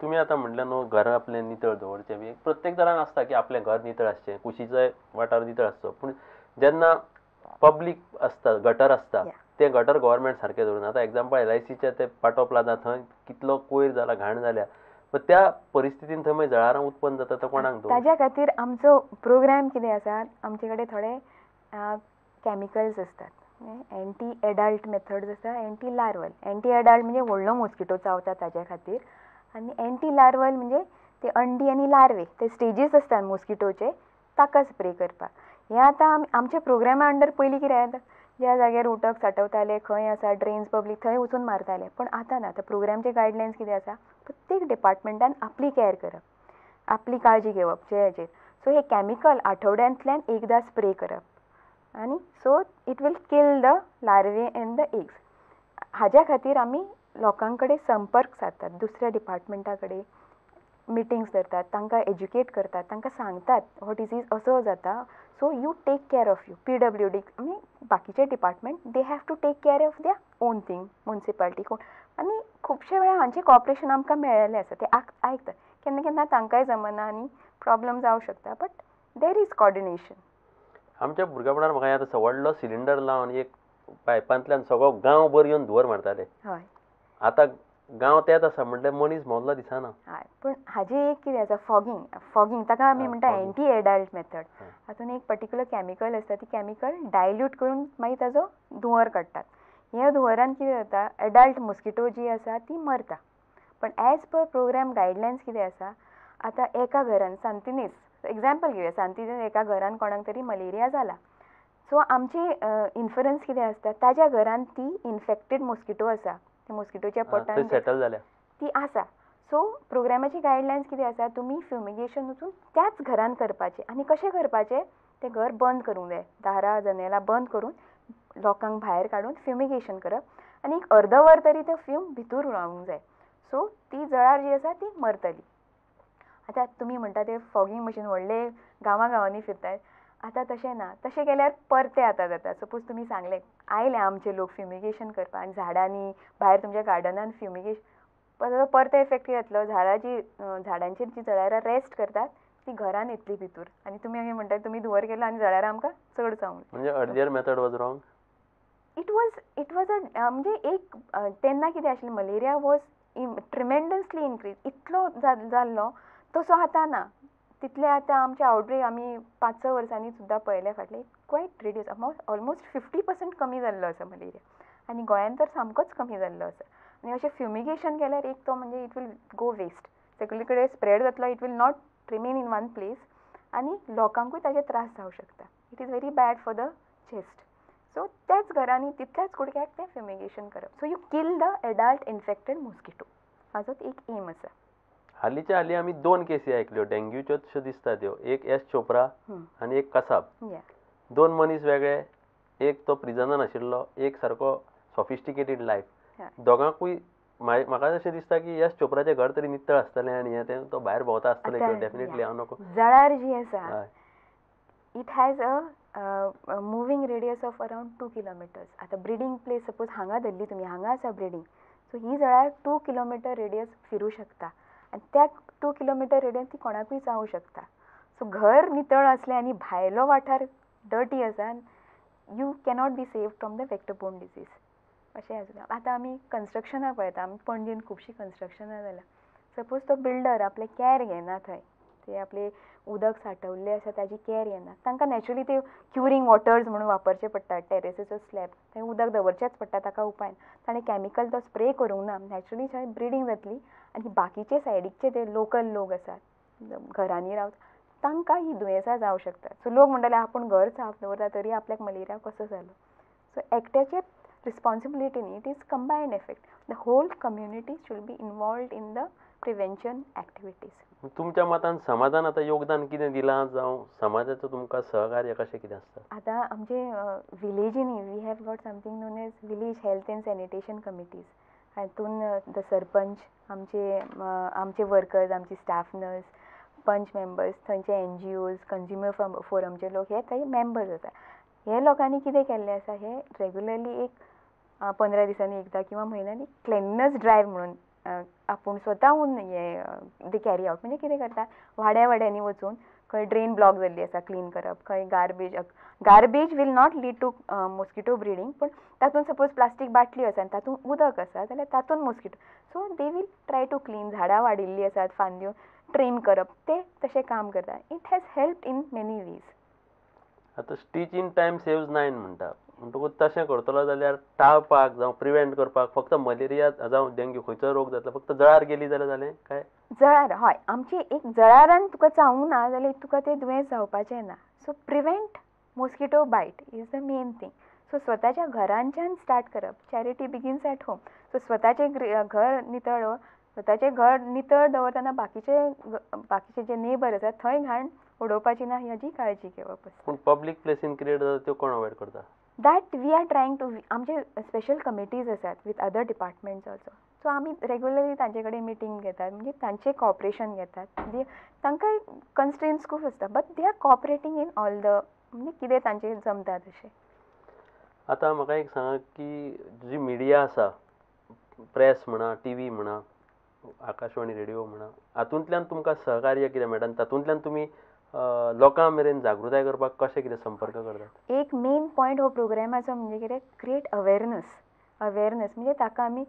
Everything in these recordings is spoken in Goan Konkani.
तुमी आतां म्हणलें न्हू घर आपलें नितळ दवरचें बी, प्रत्येक जाणांक आसता की आपलें घर नितळ आसचें, कुशीचो वाठार नितळ आसचो. पूण जेन्ना पब्लीक आसता, गटर आसता, तें गटर गव्हर्मेंट सारकें दवरना. आतां एग्जाम्पल LICचे ते पाटो प्लाजा, थंय कितलो कोयर जाला, घाण जाल्या, त्या परिस्थितीन थंय मागीर जळारां उत्पन्न जाता, तो कोणाक दोश? ताज्या खातीर आमचो प्रोग्राम कितें आसा, आमचे कडेन थोडे कॅमिकल्स आसतात, एंटी एडल्ट मेथड्स आसा, एंटी लार्वल. एंटी एडल्ट म्हणजे व्हडलो मोस्किटो चावता ताज्या खातीर, आनी एंटी लार्वल म्हणजे ते अंडी आनी लार्वे ते स्टेजीस आसतात मोस्किटोचे, ताका स्प्रे करपाक. हें आतां आमच्या प्रोग्रामा अंडर पयलीं कितें जाता, ज्या जाग्यार उदक साठवताले, खंय आसा ड्रेन्स पब्लीक, थंय वचून मारताले. पण आतां ना, आतां प्रोग्रामचे गायडलायन्स कितें आसा, प्रत्येक डिपार्टमेंटान आपली कॅर करप, आपली काळजी घेवप जे हेजेर. सो हे कॅमिकल आठवड्यांतल्यान एकदां स्प्रे करप, आनी so it will kill the larvae and the eggs. हाज्या खातीर आमी लोकां कडेन संपर्क सादतात, दुसऱ्या डिपार्टमेंटा कडेन मिटिंग्स धरतात, तांकां एज्युकेट करतात, तांकां सांगतात हो डिसीज असो जाता, so you take care of you. PWD आनी बाकीचे department they have to take care of their own thing, municipality कोण. आनी खुबशे वेळार हांचें कॉपरेशन आमकां मेळ्ळेलें आसा, ते आयकतात. केन्ना केन्ना तांकांय जमना आनी प्रॉब्लम जावं शकता, बट there is coordination. आमच्या भुरगेपणार म्हाका याद आसा, व्हडलो सिलिंडर लावन एक पायपांतल्यान सगळो गांव भर येवन धुंवर मारताले. हय. आतां गांव तेच आसा म्हणल्यार मनीस मोल्लो दिसना. हय, पूण हाजें एक कितें आसा, फॉगींग. फॉगींग ताका आमी म्हणटा एंटी एडल्ट मेथड. हातून एक पर्टिक्युलर कॅमिकल आसता, ती कॅमिकल डायल्यूट करून मागीर ताजो धुंवर काडटात. ह्या धुंवरान कितें जाता, एडल्ट मोस्किटो जी आसा ती मरता. पण एज पर प्रोग्राम गायडलायन्स कितें आसा, आतां एका घरान सांतिनेज एग्जाम्पल घेवया, सांतिनेज एका घरान कोणाक तरी मलेरिया जाला, सो आमचे इन्फरन्स कितें आसता, ताज्या घरान ती इन्फेक्टेड मोस्किटो आसा, त्या मोस्किटोच्या पोटान सेटल जाल्या ती आसा. सो प्रोग्रामाची गायडलायन्स कितें आसा, तुमी फ्युमिगेशन वचून त्याच घरान करपाचें. आनी कशें करपाचें, तें घर बंद करूंक जाय, दारां जनेलां बंद करून लोकांक भायर काडून फ्युमिगेशन करप, आनी एक अर्द वर तरी तो फ्यूम भितूर रावूंक जाय, सो ती जळार जी आसा ती मरतली. आतां तुमी म्हणटा ते फॉगींग मशीन व्हडले गांवां गांवांनी फिरतात, आतां तशें ना. तशें केल्यार परतें आतां जाता. सपोज तुमी सांगलें, आयले आमचे लोक फ्युमिगेशन करपाक आनी झाडांनी भायर तुमच्या गार्डनान फ्युमिगेशन, परते इफेक्ट कितें जातलो, झाडां जी झाडांचेर जी जळारां रेस्ट करतात ती घरान येतली भितूर, आनी तुमी मागीर म्हणटा तुमी धुंवर केलो आनी जळारां आमकां चड चावली. म्हणजे earlier method was wrong. It was a म्हणजे एक तेन्ना कितें आशिल्लें, मलेरिया वॉज ट्रिमेंडसली इनक्रीज, इतलो जाल्लो तसो आतां ना. तितले आतां आमचे आवटब्रेक आमी 5-6 वर्सांनी सुद्दां पळयल्या फाटले, क्वायट रिड्यूस, ऑलमोस्ट 50% कमी जाल्लो आसा मलेरिया, आनी गोंयान तर सामकोच कमी जाल्लो आसा. आनी अशें फ्युमिगेशन केल्यार एक तो म्हणजे it will go waste, सगळे कडेन स्प्रेड जातलो, it will not remain in one place, आनी लोकांकूय ताजे त्रास जावं शकता. It is very bad for the chest. So त्याच घरांनी तितल्याच कुडक्याक तें फ्युमिगेशन करप, so you kill the adult infected mosquito, हाजोच एक एम आसा. हालींच्या हालीं आमी 2 केसी आयकल्यो डेंग्यूच्यो अश्यो दिसता त्यो, एक एस चोप्रा आनी एक कसाब. 2 मनीस वेगळे, एक तो प्रिजनान आशिल्लो, एक सारको सॉफिस्टिकेटेड लायफ. दोगांकूय म्हाका अशें दिसता की यश चोप्राचें घर तरी नितळ आसतलें आनी हें तें तो भायर भोंवता आसतलें, डेफिनेटली हांव नको. जळार जी आसा, it has a moving radius of around 2 kilometers. आतां ब्रिडींग प्लेस सपोज हांगा धरली तुमी, हांगा आसा ब्रिडींग, सो ही जळार 2 किलोमिटर रेडियस फिरूं शकता, आनी त्या 2 किलोमिटर रेडियस ती कोणाकूय चावूं शकता. सो घर नितळ आसलें आनी भायलो वाठार डर्टी आसा, you cannot be save from the vector borne disease. अशें आसता. आतां आमी कन्स्ट्रक्शनां पळयता, आमी पणजेन खुबशीं कन्स्ट्रक्शनां जाल्यां, सपोज तो बिल्डर आपलें कॅर घेना, थंय ते आपले उदक सांठवल्लें आसा ताजी कॅर घेना, तांकां नॅचरली ते क्युरींग वॉटर्स म्हणून वापरचे पडटा, टेरेसीचो स्लॅब थंय उदक दवरचेंच पडटा, ताका उपाय ना. ताणें कॅमिकल तो स्प्रे करूंक ना, नॅचरली थंय ब्रिडींग जातली, आनी बाकीचे सायडीकचे ते लोकल लोक आसात घरांनी रावता तांकां ही दुयेंसां जावं शकतात. सो लोक म्हणटाले आपूण घर साफ दवरता तरी आपल्याक मलेरिया कसो जालो. सो एकट्याचेच रिस्पॉन्सिबिलिटी न्ही, it is combined effect, the whole community should be involved in the prevention activities. तुमच्या मतान समाजान आतां योगदान कितें दिलां, जावं समाजाचो तुमकां सहकार्य कशें कितें आसता? आतां आमचे विलेजींनी we have got something known as village health and sanitation committees. हातून the sarpanch, आमचे आमचे वर्कर्स, आमची स्टाफ नर्स, पंच मेंबर्स, थंयचे NGOs, consumer फोरमचे लोक हे थंय मेंबर्स आसा. हे लोकांनी कितें केल्लें आसा, हे रेगुलरली एक 15 दिसांनी एकदां किंवा म्हयन्यान एक क्लिननेस ड्रायव्ह म्हणून आपूण स्वताहून हे दे कॅरी आवट. म्हणजे कितें करता, वाड्या वाड्यांनी वचून खंय ड्रेन ब्लॉक जाल्ली आसा क्लीन करप, खंय garbage, garbage will not lead to mosquito breeding, पूण तातूंत सपोज प्लास्टीक बाटली आसा आनी तातूंत उदक आसा जाल्यार तातूंत mosquito, so they will try to clean. झाडां वाडिल्लीं आसात फांद्यो ट्रीम करप, ते तशें काम करता. It has help in many ways. आतां stitch in time saves 9 म्हणटा, म्हणटकूच तशें करतलो जाल्यार टाळपाक जावं प्रिवेंट करपाक फक्त मलेरिया जावं डेंग्यू खंयचो रोग जातलो फक्त जळार गेली जाल्यार जालें काय? जळार हय, आमची एक जळारान तुका चावूंक ना जाल्यार तुका तें दुयेंस जावपाचें ना. So prevent mosquito bite is the main thing. So स्वताच्या घरांच्यान स्टार्ट करप, charity begins at home. So स्वताचें घर नितळ, स्वताचें घर नितळ दवरतना बाकीचे बाकीचे जे नेबर आसात थंय घाण उडोवपाची ना हाजी काळजी घेवप आसता. पूण पब्लीक प्लेसीन क्रिएट जाता त्यो कोण अवॉयड करता? That we are trying to, आमचे स्पेशल कमिटीज आसात with other departments also. So आमी रेगुलरली तांचे कडेन मिटींग घेतात, म्हणजे तांचें कॉपरेशन घेतात. तांकां कन्स्ट्रेन्ट्स खूब आसता, but they are cooperating in all the, म्हणजे कितें तांचें जमता तशें. आतां म्हाका एक सांगा की जी मिडिया आसा, प्रेस म्हणा, टी व्ही म्हणा, आकाशवाणी रेडिओ म्हणा, हातूंतल्यान तुमकां सहकार्य कितें मेळटा आनी तातूंतल्यान तुमी लोकां मेरेन जागृताय करपाक कशें कितें संपर्क करतात? एक मेन पॉयंट हो प्रोग्रामाचो म्हणजे कितें, क्रिएट अवेरनस. अवेरनस म्हणजे ताका आमी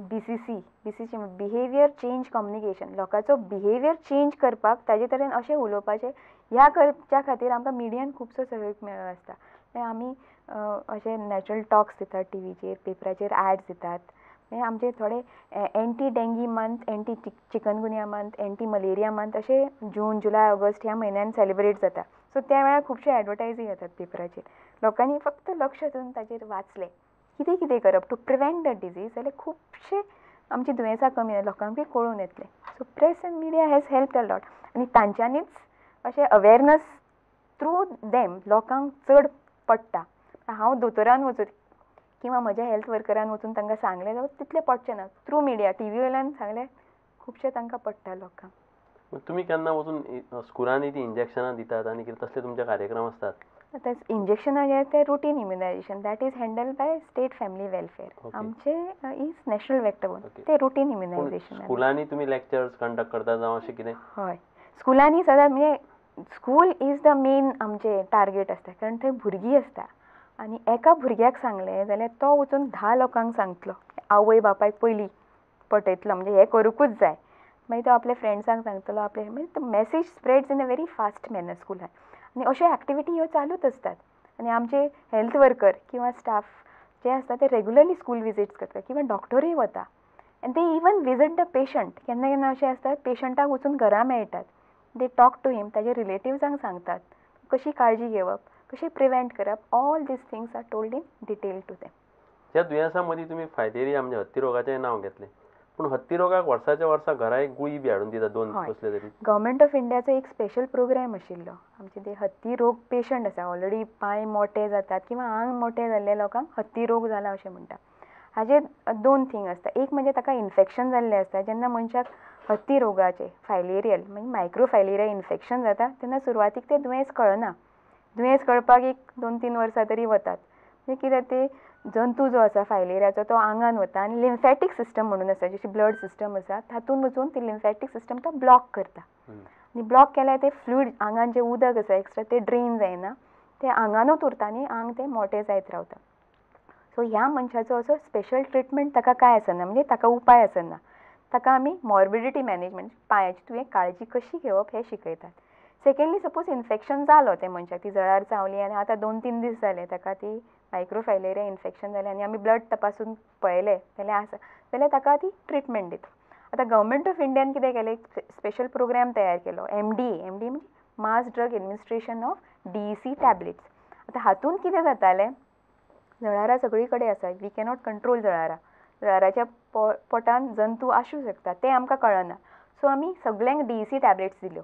BCC, BCC behaviour change communication, लोकांचो बिहेवियर चेंज करपाक ताजे तरेन अशें उलोवपाचें, ह्या करच्या खातीर आमकां मिडियान खुबसो सहयोग मेळ्ळो आसता. आमी अशे नॅचरल टॉक्स दितात टिवीचेर, पेपराचेर एड्स दितात. आमचे थोडे anti dengue month, anti chikungunya month, anti malaria month अशे जून, जुलय, ऑगस्ट ह्या म्हयन्यान सेलिब्रेट जाता. सो त्या वेळार खुबशे एडवर्टायजी येतात पेपराचेर. लोकांनी फक्त लक्ष दिवन ताजेर वाचलें कितें कितें करप टू प्रिवेंट the disease जाल्यार खुबशे आमची दुयेंसां कमी जाता, लोकांकूय कळून येतलें. So press and media has help a lot आनी तांच्यांनीच अशें अवेरनस थ्रू देम लोकांक चड पडटा. हांव दोतोरान वचून किंवा म्हज्या हेल्थ वर्करान वचून तांकां सांगलें जाल्यार तितलें पडचें ना. थ्रू मिडिया, टी व्ही वयल्यान सांगलें खुबशें तांकां पडटा लोकांक. तुमी केन्ना वचून स्कुलांनी ती इंजेक्शनां दितात आनी कितें तसले तुमचे कार्यक्रम आसतात? आतां इंजेक्शनां जे ते routine immunisation, that is handled by state family welfare. आमचे is national vector, ते रुटीन इम्युनायझेशन. स्कुलांनी तुमी लेक्चर्स कंडक्ट करता जावं अशें कितें? हय, स्कुलांनी सदांच, म्हणजे स्कूल is the main आमचें टार्गेट आसता, कारण थंय भुरगीं आसता आनी एका भुरग्याक सांगलें जाल्यार तो वचून 10 लोकांक सांगतलो, आवय बापायक पयलीं पटयतलो, म्हणजे हें करूंकूच जाय. मागीर तो आपल्या फ्रेंड्सांक सांगतलो, आपले म्हणजे message spreads in a very fast manner स्कुलान. आनी अश्यो एक्टिविटी ह्यो चालूच आसतात. आनी आमचे हेल्थ वर्कर किंवा स्टाफ जे आसता ते रेगुलरली स्कूल विजिट्स करतात किंवा डॉक्टरूय वता आनी they even visit the patient. केन्ना केन्ना अशें आसता पेशंटाक वचून घरा मेळटात, they talk to him, ताजे रिलेटिव्सांक सांगतात कशी काळजी घेवप, कशें प्रिवेंट करप. All these things are told in detail to them. ह्या दुयेंसा मदीं तुमी फायलेरिया म्हणजे हत्ती रोगाचें नांव घेतलें, पूण हत्ती रोगाक वर्साच्या वर्सा घरा एक गुळी बी हाडून दिता दोन कसले तरी. गव्हर्मेंट ऑफ इंडियाचो एक स्पेशल प्रोग्राम आशिल्लो. आमचे ते हत्ती रोग पेशंट आसा, ऑलरेडी पांय मोटे जातात किंवा आंग मोटे जाल्ले लोकांक हत्ती रोग जाला अशें म्हणटा. हाजेर दोन थींग आसता. एक म्हणजे ताका इन्फेक्शन जाल्लें आसता. जेन्ना मनशाक हत्ती रोगाचें फायलेरियल म्हणजे मायक्रोफायलेरिया इन्फेक्शन जाता तेन्ना सुरवातीक तें दुयेंस कळना. दुयेंस कळपाक 1-2-3 वर्सां तरी वतात. म्हणजे कितें ते जंतू जो आसा फायलेरियाचो तो आंगान वता आनी लिम्फॅटीक सिस्टम म्हणून आसा, जशी ब्लड सिस्टम आसा तातूंत वचून ती लिम्फॅटीक सिस्टम तो ब्लॉक करता. आनी ब्लॉक केल्यार ते फ्लूइड आंगान जें उदक आसा एक्स्ट्रा तें ड्रेन जायना, तें आंगानूच उरता आनी आंग तें मोटें जायत रावता. सो ह्या मनशाचो असो स्पेशल ट्रिटमेंट ताका कांय आसना, म्हणजे ताका उपाय आसना. ताका आमी मॉर्बिडिटी मॅनेजमेंट, पांयाची तुवें काळजी कशी घेवप हें शिकयतात. सेकेंडली, सपोज इन्फेक्शन जालो त्या मनशाक, ती जळार चावली आनी आतां 2-3 दीस जाले ताका ती मायक्रोफायलेरिया इन्फेक्शन जालें आनी आमी ब्लड तपासून पळयलें जाल्यार आसा, जाल्यार ताका ती ट्रिटमेंट दिता. आतां गव्हर्मेंट ऑफ इंडियान कितें केलें, एक स्पेशल प्रोग्राम तयार केलो, MDA. MDA म्हणजे mass drug administration of DEC tablets. आतां हातूंत कितें जातालें, जळारां सगळी कडेन आसा, we cannot control जळारां, जळाराच्या पोटान जंतू आसूं शकता तें आमकां कळना. सो आमी सगळ्यांक DEC tablets दिल्यो.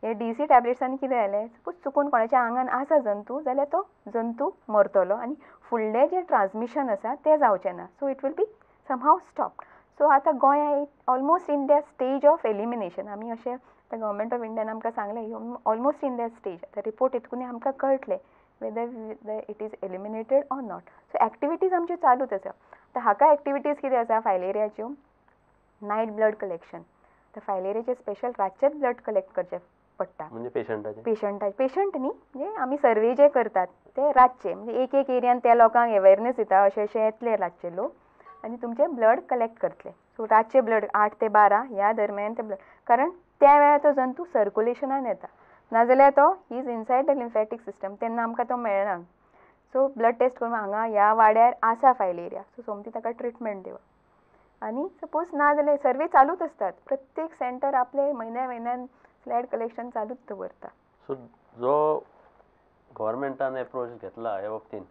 हे DEC टॅबलेट्सांनी कितें जालें, सपोज चुकून कोणाच्या आंगान आसा जंतू जाल्यार तो जंतू मरतलो आनी फुडलें जें ट्रान्समिशन आसा तें जावचें ना. So it will be somehow stopped. So आतां गोंया almost in the stage of elimination. आमी अशें आतां गव्हर्मेंट ऑफ इंडियान आमकां सांगलें ऑलमोस्ट इन the stage. आतां रिपोर्ट येतकूच आमकां कळटलें whether it is eliminated or not. So activities आमच्यो चालूच आसा. आतां हाका एक्टिविटीज कितें आसा फायलेरियाच्यो, नायट ब्लड कलेक्शन. आतां फायलेरियाचें स्पेशल रातचेच ब्लड कलेक्ट करचें पडटा, म्हणजे पेशंटाचे, पेशंटाचे, पेशंट न्ही, म्हणजे आमी सर्वे जे करतात ते रातचे, म्हणजे एक एक एरियान त्या लोकांक अवेरनेस दिता, अशें अशें येतले रातचे लोक आनी तुमचे ब्लड कलेक्ट करतले. सो रातचे ब्लड 8 ते 12 ह्या दरम्यान ते ब्लड, कारण त्या वेळार तो जंतू सर्कुलेशनान येता, नाजाल्यार तो is inside the lymphatic system, तेन्ना आमकां तो मेळना. सो ब्लड टेस्ट करून हांगा ह्या वाड्यार आसा फायलेरिया, सो सोमती ताका ट्रिटमेंट दिवप. आनी सपोज ना जाल्यार सर्वे चालूच आसतात, प्रत्येक सेंटर आपले म्हयन्या म्हयन्यान ब्लड कलेक्शन चालूच दवरता. सो जो गव्हर्मेंटान एप्रोच घेतला ह्या बाबतीन,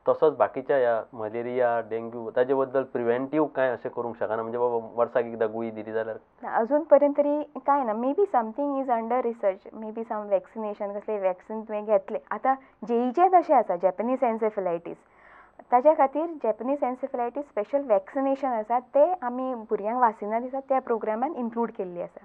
तसोच बाकीच्या ह्या मलेरिया, डेंग्यू ताजे बद्दल प्रिवेंटीव कांय अशें करूंक शकना, म्हणजे बाबा वर्साक एकदां गुळी दिली जाल्यार? अजून पर्यंत तरी कांय ना. May be something is under research, maybe some vaccination, कसले वॅक्सिन तुवें घेतले. आतां जेईचें तशें आसा, जॅपनीज एन्सेफेलायटीस, ताच्या खातीर जॅपनीज एन्सेफेलायटीस स्पेशल वॅक्सिनेशन आसा, तें आमी भुरग्यांक वासिनां दितात त्या प्रोग्रामान इन्क्लूड केल्ली आसा.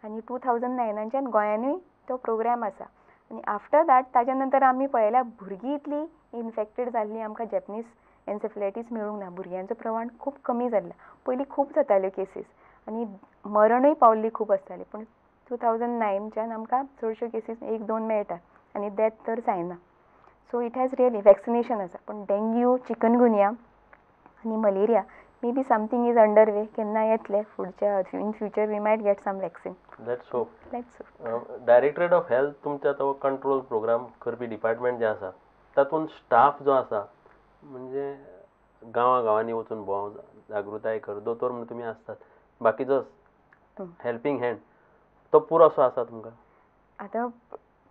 आनी 2009च्यान गोंयानूय तो प्रोग्राम आसा. आनी आफ्टर that ताच्या नंतर आमी पळयल्यार भुरगीं इतली इन्फेक्टेड जाल्ली, आमकां जॅपनीज एन्सेफेलायटीस मेळूंक ना, भुरग्यांचो प्रमाण खूब कमी जाल्लें. पयलीं खूब जाताल्यो केसीस आनी मरणूय पावल्ली खूब आसताली, पूण 2009च्यान आमकां चडश्यो केसीस 1-2 मेळटात आनी डेथ तर जायना. So it has really vaccination आसा. पूण डेंग्यू, चिकनगुनिया आनी malaria maybe something is under way, केन्ना येतले फुडच्या in future we might get some vaccine. Let's hope. Let's hope. Directorate of health तुमच्या तो कंट्रोल प्रोग्राम करपी डिपार्टमेंट जें आसा तातूंत स्टाफ जो आसा, म्हणजे गांवा गांवांनी वचून भोंव, जागृताय कर, दोतोर म्हणून तुमी आसतात, बाकीचो हेल्पींग हँड तो पुरो असो आसा तुमकां? आतां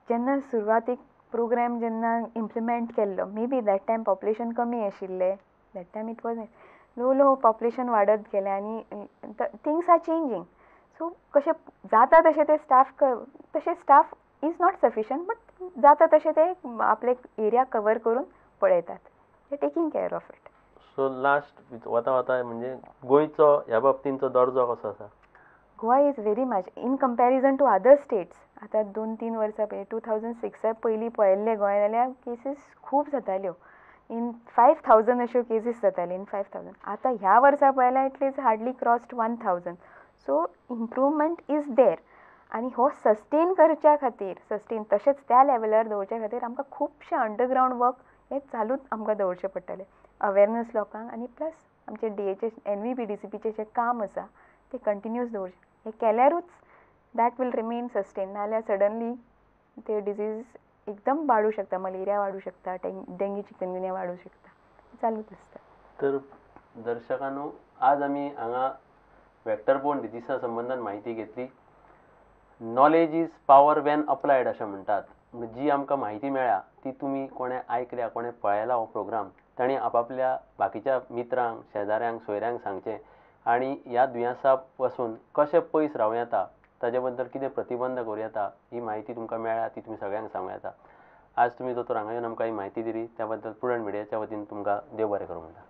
जेन्ना सुरवातीक प्रोग्राम जेन्ना इम्प्लिमेंट केल्लो, maybe that time population कमी आशिल्लें, that time it was low low population वाडत गेलें आनी थिंग्स are changing. सो कशें जाता तशें ते स्टाफ, तशें staff is not sufficient, but जाता तशें ते आपले एरिया कवर करून पळयतात, ते taking care of it. So last वता वता म्हणजे गोंयचो ह्या बाबतींचो दर्जो कसो आसा? Goa is very much in comparison to other states. आतां 2-3 वर्सां पयलीं 2006 पयलीं पळयल्लें गोंय जाल्यार केसीस खूब जाताल्यो, इन 5000 अश्यो केसीस जाताल्यो, इन 5000. आतां ह्या वर्सा पळयल्यार it is hardly crossed 1000. So improvement is there. आनी हो सस्टेन करच्या खातीर, सस्टेन तशेंच त्या लेवलार दवरच्या खातीर आमकां खुबशें अंडरग्रावंड वर्क हें चालूच आमकां दवरचें पडटलें, अवेरनस लोकांक, आनी प्लस आमचे DHS NVBDCPचें जें काम आसा तें कंटिन्यूस दवरचें. हें केल्यारूच that will remain sustain, नाजाल्यार सडनली ते डिजीज एकदम वाडूं शकता, मलेरिया वाडूं शकता, डेंग्यू चिकनगुनिया वाडूं शकता, चालूच आसता. तर दर्शकांनो, आज आमी हांगा वेक्टर बोर्न डिजीसा संबंदान म्हायती घेतली. Knowledge is power when applied अशें म्हणटात. जी आमकां म्हायती मेळ्ळ्या ती तुमी कोणें आयकल्या, कोणें पळयला हो प्रोग्राम, तांणी आपापल्या बाकीच्या मित्रांक, शेजाऱ्यांक, सोयऱ्यांक सांगचें आनी ह्या दुयेंसा पासून कशें पयस रावूं येता, ताजे बद्दल कितें प्रतिबंध करूं येता, ही म्हायती तुमकां मेळ्ळ्या ती तुमी सगळ्यांक सांगूं येता. आज तुमी दोतोर हांगा येवन आमकां ही म्हायती दिली त्या बद्दल प्रुडंट मिडियाच्या वतीन तुमकां देव बरें करूं म्हणटा.